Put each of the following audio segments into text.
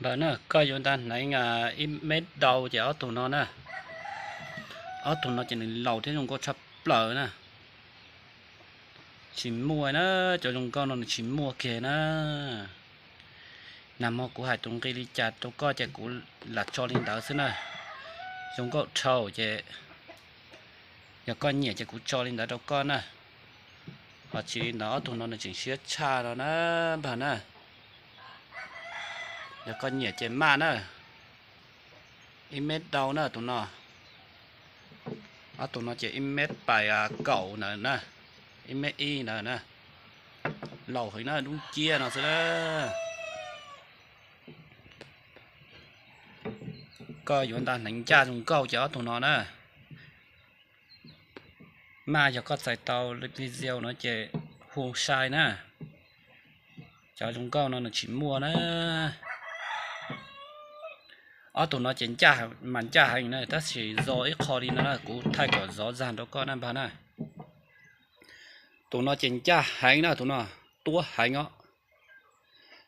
Npawg na, koj yuav nta hneev ib mev dau ces ob tug no na, ob tug no ces nws laus thiab zoo nkauj tshaj plaws na. Tsis muaj na, cov zoo nkauj no nws tsis muaj kiag na. Nag hmo kuv hais tus nqi li cas rau koj ces kuv lam tso li ntawd xwb na. Zoo nkauj dhau ces yog koj nyiam ces kuv tso li ntawd rau koj na. Ho tsis li ntawd ob tug no nws tseem siab tshaj no na npawg na. Yog koj nyiam ces maj na. Ib mev dau na tus no. Ob tug no ces ib mev pais kaum ntawd na, ib mev ib ntawd na. Laus heev na, dub nciab no xwb na. Koj yuav nta hneev ncaj zoo nkauj ces ob tug no na. Maj yog koj txais tau video no ces hu sai na. Cov zoo nkauj no nws tsis muaj na. Ob tug no ces ncaj mas ncaj heev na, tab sis zov ib qho li no na, kuv thaij kom zov zag rau koj na npawg na. Tus no ces ncaj heev na, tus no tuab heev os.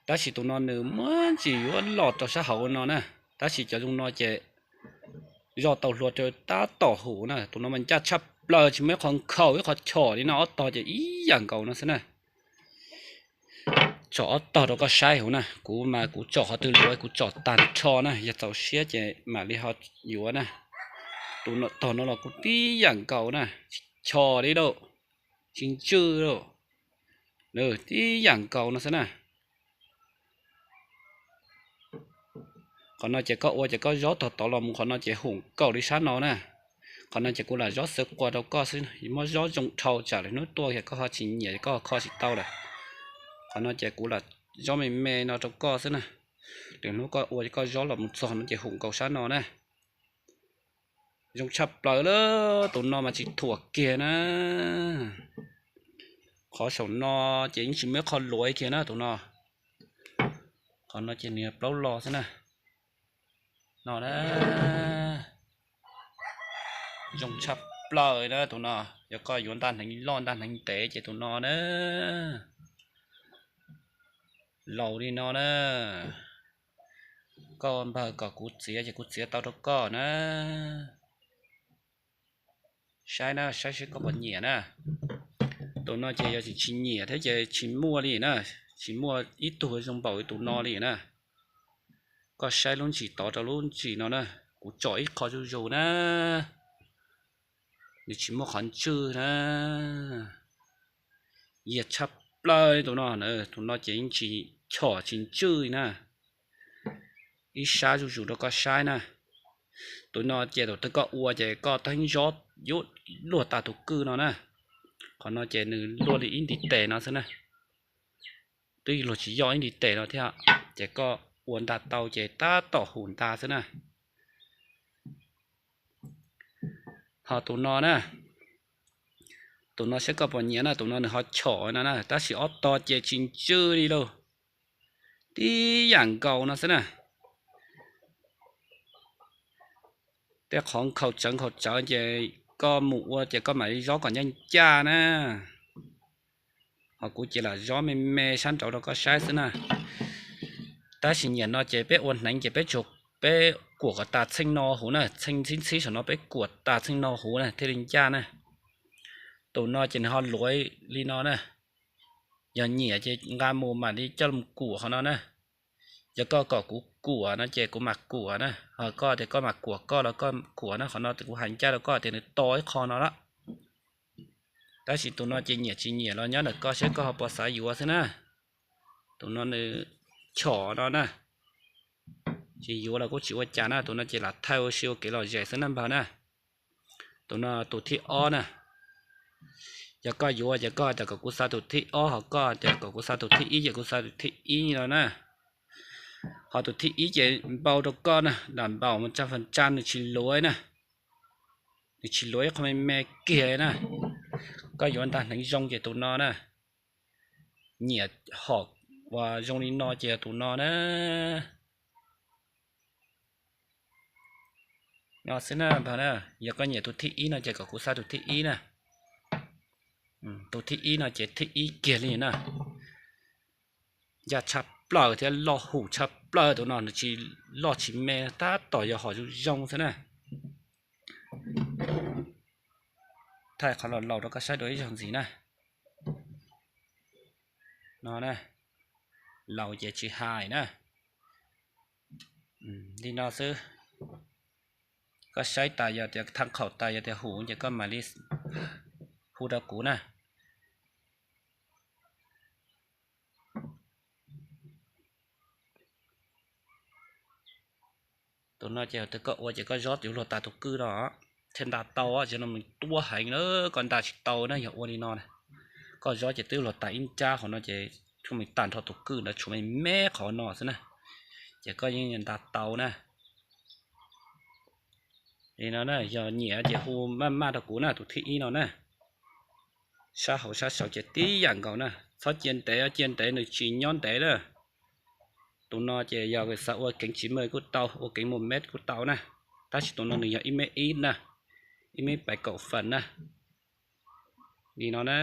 Tab sis tus no nws muaj ntsis yuav loj rau sab hauv no na, tab sis cov zoo no ces zoj tau hlua rau tab tom hum na. Tus no mas ncaj tshaj plaws, tsis muaj ib qho nkhaus ib qho chom li no, ob tog ces ib yam nkaus no xwb na. Tsom ob tog rau koj saib hauv na, kuv mas kuv tsom qhov twg luav kuv tsom tag nrho na, yog txaus siab ces mam li ho yuav na. Tus tog no los kuj tib yam nkaus na, tsis chom li lauj, tsis ntswj lauj, tib yam nkaus no xwb na. Qhov no ces koj ua ces koj zob tog tod los mus qhov no ces hum nkaus li sab no na. Qhov no ces kuv lam zob xav quas rau koj xwb, muab zob zoo dhau tsam lwm hnub tuaj koj ho tsis nyiam koj ho kho tsis tau lawm. Qhov no ces kuv lam zob me me no rau koj xwb na. Lwm hnub koj ua koj zob los mus txog no ces hum nkaus sab no na. Zoo tshaj plaws lawm, tus no mas tsis thuam kiag na. Qhov saum no ces yeej tsis muaj ib qho luav kiag na tus no. Qhov no ces nws yog plaub lo xwb na. No na, zoo tshaj plaws na tus no. Yog koj yuav ntaj hneev loj ntaj hneev ntev ces tus no na. Laus li no na. Koj npawg kom kuv txiav ces kuv txiav tau rau koj na. Saib na, saib seb koj puas nyiam na. Tus no ces yog tsis nyiam thiab ces tsis muaj li na. Tsis muaj ib tug zoo npaum li tus no li na. Koj saib lub ntsis tod rau lub ntsis no na, kuv tsom ib qho zuj zus na. Nws tsis muaj qhov ntswj na. Yiag tshaj plaws li tus no, tus no ces yeej tsis chom tsis ntswj li na. Ib sab zuj zus rau koj saib na. Tus no ces thaum twg koj ua ces koj teeb zob yuav luag tag tus kwj no na. Qhov no ces nws luag li ib ntiv tes no xwb na. Twb luag tsis yoj ib ntiv tes no thiab, ces koj ua nta tau ces tab tom hum nta xwb na. Ho tus no na, tus no saib koj puas nyiam na, tus no nws ho chom no na, tab sis ob tog ces tsis ntswj li lauj. Tib yam nkaus no xwb na. Tej qhov nkhaus tsawv nkhaus tsawv ces koj mus ua ces koj mam li zob kom ncaj ncaj na. Ho kuv ces lam zob me me sab nraud rau koj saib xwb na. Tab sis nyiam no ces peb ua hneev ces peb tsuas, peb kuam kom tas txheej no huv na, txheej ntxhib ntxhib saum no peb kuam tas txheej no huv na thiaj li ncaj na. Tus no ces nws ho luav li no na. Yog nyiam ces nqa mus mam li coj mus kuam qhov no na. Yog koj kom kuv kuam no ces kuv mam kuam na, ho koj tias koj mam kuam koj los koj kuam na, qhov no kuv hais ncaj rau koj tias nws to ib qho no lawm. Tab sis tus no ces nyiam tsis nyiam los nyob ntawm koj seb koj ho puas xav yuav xwb na. Tus no nws chom no na, tsis yuav los kuj tsis ua cas na, tus no ces lam thaij ua si ua kev lom zem xwb na npawg na. Tus no tus thib ob na. Yog koj yuav ces koj hais tias kom kuv xa tus thib ob, ho koj tias kom kuv xa tus thib ib ces kuv xa tus thib ib no na. Ho tus thib ib ces npau rau koj na, lam npaum mas tsa fas tsa nws tsis luav na. Nws tsis luav ib qho me me kiag na. Koj yuav ntaj hneev zoo ces tus no na. Nyiam hom uas zoo li no ces yog tus no na. No xwb na npawg na, yog koj nyiam tus thib ib no ces kom kuv xa tus thib ib na. Tus thib ib no ces thib ib kiag li na. Ncaj tshaj plaws thiab loj hum tshaj plaws. Tus no nws tsis loj tsis me, tab tom yog hom zoo zoo xwb na. Thaij qhov laus laus rau koj saib dua ib zaug ntxiv na. No na, laus ces tsis hais na. Li no xwb. Koj saib tas yog tias tham khaum tas yog tias hum ces koj mam li hu rau kuv na. Tus no ces tias koj ua ces koj zob yuav luag tas tus kwj no thiaj nta tau, ces no nws tuab heev na, koj nta tsis tau na yog ua li no na. Koj zob ces twb luag tas ib nrab qhov no ces tshuav me tag nrho tus kwj ntawd tshuav me me qhov no xwb na, ces koj yeej nta tau na. Li no na, yog nyiam ces hu maj maj rau kuv na, tus thib ib no na. Sab hauv sab saud ces tib yam nkaus na, txhob cia ntev, cia ntev nws tsis nyob ntev na. Tus no ces yog xav ua keev tsis me kuj tau, ua keev muaj meb kuj tau na, tab sis tus no nws yog ib meb ib na, ib meb pais kaum fam na. Li no na.